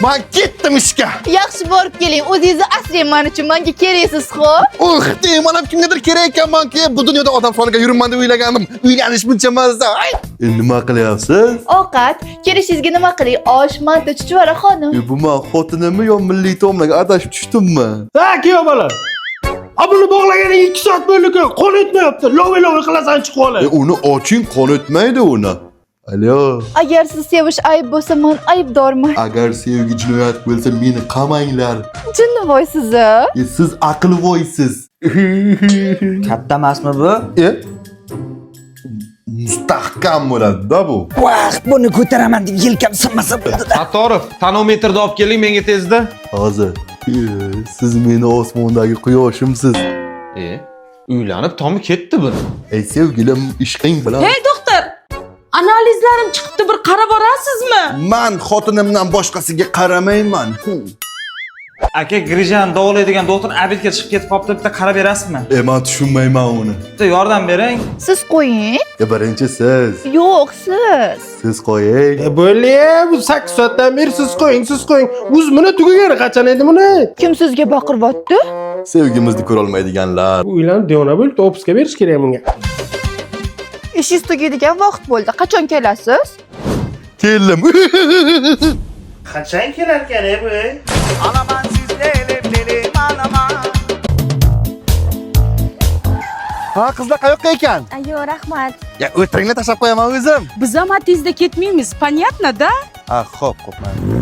Man ketdim ishga. Yaxshi, borib keling. O'zingizni asrang man uchun. Menga keraksiz, xo'p? Uh, man ham kimgadir kerak ekanman-ki, bu dunyoda odam soniga yuribman deb o'ylagandim. Uylanish buncha mazza. Ay! Nima qilyapsiz? Ovqat. Kelishingizga nima qiling? Osh, manti, chuchvara, xonim. Bu man xotinimmi yo milliy taomlarga adashib tushdimmi? Ha, kuyov bola. A, buni bog'laganiga 2 soat bo'ldi-ku, qon o'tmayapti. Lovi lovi qilasan, chiqib olib. Uni oching, qon o'tmaydi uni. Alo. Agar siz sevish ayb bo'lsa, man aybdorman. Agar sevgi jinoyat bo'lsa, meni qamanglar. Jinnivoysiz, a? Siz aqlvoysiz. Katta emasmi bu? Mustahkam bo'ladi-da bu. Vaqt, buni ko'taraman deb yelkam sinmasa bo'ldi. Sattorov, tonometrni olib keling menga tezda. Hozir. Siz meni osmondagi quyoshimsiz. Uylanib tomi ketdi buni. Ey sevgilim, ishqing bilan. Hey doktor, analizlarim chiqibdi, bir qarab borasizmi? Man xotinimdan boshqasiga qaramayman. Aka, grijani davolaydigan doktor обед ga chiqib ketib qolibdi, bitta qarab berasizmi? Man tushunmayman uni. Bitta yordam bering. Siz qo'ying. Birinchi siz. Yo'q, siz. Siz qo'ying. Bo'ldi, bu 8 soatdan beri siz qo'ying, siz qo'ying. O'zi buni tugagani qachon edi buni? Kim sizga baqiryapti? Sevgimizni ko'rolmaydiganlar. Bu uylanib devona bo'ldi, ofisga berish kerak bunga. Ishingiz tugaydigan vaqt bo'ldi. Qachon kelasiz? Keldim. Qachon kelarkan bu? Ha, qizlar qayoqqa ekan? Ayo, rahmat. Ya, o'tiringlar, tashlab qo'yaman o'zim. Biz ham tezda ketmaymiz, понятно, да? Ha, xo'p, xo'p, mayli.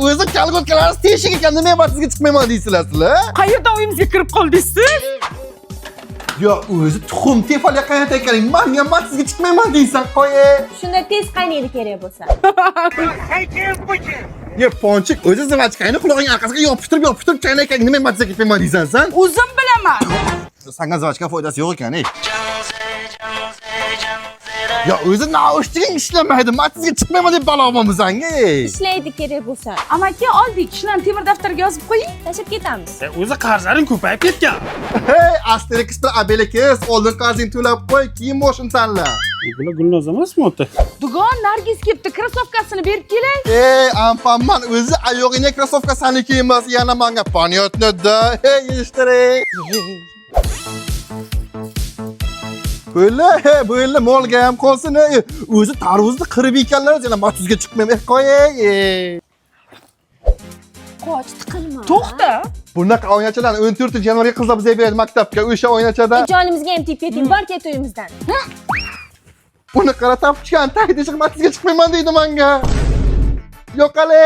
O'zi kolgotkalarimiz teshik ekan, nima sizga chiqmayman deysizlar sizlar? Qayerdan uyimizga kirib qoldingiz siz? Yo, o'zi tuxum tefalga qaynata ekaning, man ham sizga chiqmayman deysan, qo'y. Shunda tez qaynaydi kerak bo'lsa. Yo, ponchik, o'zi zivachkangni qulog'ing orqasiga yopishtirib, yopishtirib chaynar ekan, nima sizga ketmayman deysan san? O'zim bilaman. Sanga zivachka foydasi yo'q ekan, ey. Yo, o'zi naushtiging ishlamaydi, man sizga chiqmayman deb balo olmamiz sanga, ey. Ishlaydi kerak bo'lsa. Amaki, oldik. Shularni temir daftarga yozib qo'ying. Tashlab ketamiz. O'zi qarzlaring ko'payib ketgan. Hey, Asterix bilan Obelix, oldin qarzingni to'lab qo'y, keyin moshin tanla. Bular Gulnoz emasmi ota? Dugon, Nargiz kelibdi, krossovkasini berib kelay. Ey, ampanman, o'zi oyog'ingga krossovka saniki emas, yana manga понятно da. Ey, yig'ishtiring. Bo'ldi, bo'ldi, molga ham qolsin. Ey. O'zi tarvuzni qirib ekanlar, yana matuzga chiqmayman. Qo'y, ey. Qoch, tiqilma. To'xta. Bunaqa oynachalarni 14 yanvarga qizlar bizga beradi maktabga. O'sha oynachada Jonimizga ham tegib keting, bor ket uyimizdan. uni qara topishgan, tag teshik matuzga chiqmayman deydi menga. Yo'qale.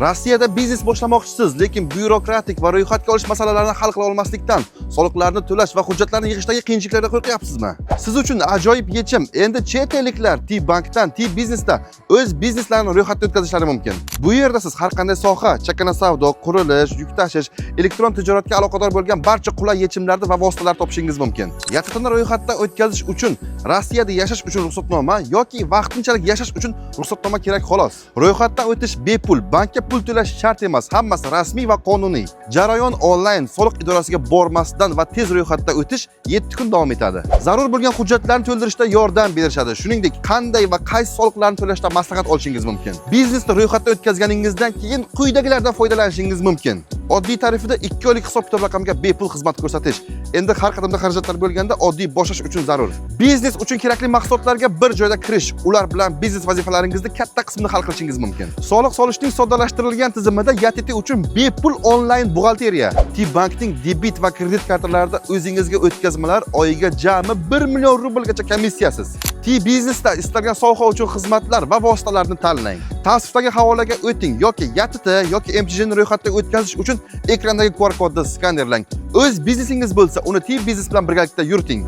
Rossiyada biznes boshlamoqchisiz, lekin byurokratik va ro'yxatga olish masalalarini hal qila olmaslikdan, soliqlarni to'lash va hujjatlarni yig'ishdagi qiyinchiliklardan qo'rqyapsizmi? Siz uchun ajoyib yechim. Endi chet elliklar T-Bankdan T-Biznesda o'z bizneslarini ro'yxatdan o'tkazishlari mumkin. Bu yerda siz har qanday soha, chakana savdo, qurilish, yuk tashish, elektron tijoratga aloqador bo'lgan barcha qulay yechimlarni va vositalarni topishingiz mumkin. YATTni ro'yxatdan o'tkazish uchun Rossiyada yashash uchun ruxsatnoma yoki vaqtinchalik yashash uchun ruxsatnoma kerak xolos. Ro'yxatdan o'tish bepul, bankka pul to'lash shart emas, hammasi rasmiy va qonuniy. Jarayon onlayn, soliq idorasiga bormasdan va tez ro'yxatdan o'tish 7 kun davom etadi. Zarur bo'lgan hujjatlarni to'ldirishda yordam berishadi. Shuningdek, qanday va qaysi soliqlarni to'lashda maslahat olishingiz mumkin. Biznesni ro'yxatdan o'tkazganingizdan keyin quyidagilardan foydalanishingiz mumkin. Oddiy tarifida 2 oylik hisob-kitob raqamiga bepul xizmat ko'rsatish. Endi har qadamda xarajatlar bo'lganda oddiy boshlash uchun zarur. Biznes uchun kerakli mahsulotlarga bir joyda kirish, ular bilan biznes vazifalaringizni katta qismini hal qilishingiz mumkin. Soliq solishning soddalashtirilgan tizimida YTT uchun bepul onlayn buxgalteriya. T-Bankning debit va kredit kartalarida o'zingizga o'tkazmalar oyiga jami 1 million rublgacha komissiyasiz. T-Biznesda istalgan soha uchun xizmatlar va vositalarni tanlang. Tavsifdagi havolaga o'ting yoki YTT yoki MCJni ro'yxatdan o'tkazish uchun ekrandagi QR kodni skanerlang. O'z biznesingiz bo'lsa, uni T-Biznes bilan birgalikda yuriting.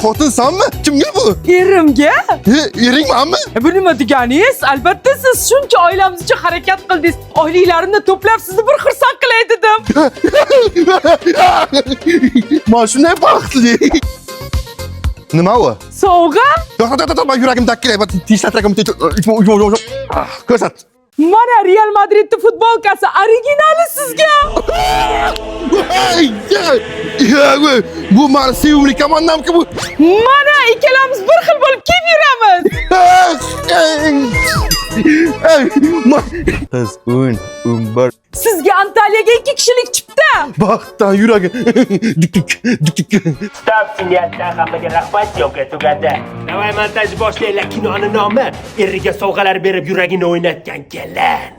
Xotin sanmi? Kimga bu? Erimga? Ering manmi? Bu nima deganingiz? Albatta siz shuncha oilamiz uchun harakat qildingiz. Oyliklarimni to'plab sizni bir xursand qilay dedim. Man shunday baxtli. Nima u? Sovg'a? To'xta, to'xta, to'xta, yuragim dakkilayapti. Tishlatragim. Ko'rsat. Mana Real Madridning futbolkasi originali sizga. Ey, ey, ey, bu mani sevimli komandamki bu. Mana ikkalamiz bir xil bo'lib kiyib yuramiz. Ey, ey, Qiz 10, 11. Sizga Antaliyaga 2 kishilik chipta. Baxtdan yuragi dik dik dik dik. Stop, sinyatdan hammaga rahmat, syomka tugadi. Davay montaj boshlanglar, kinoni nomi eriga sovg'alar berib yuragini o'ynatgan kelin.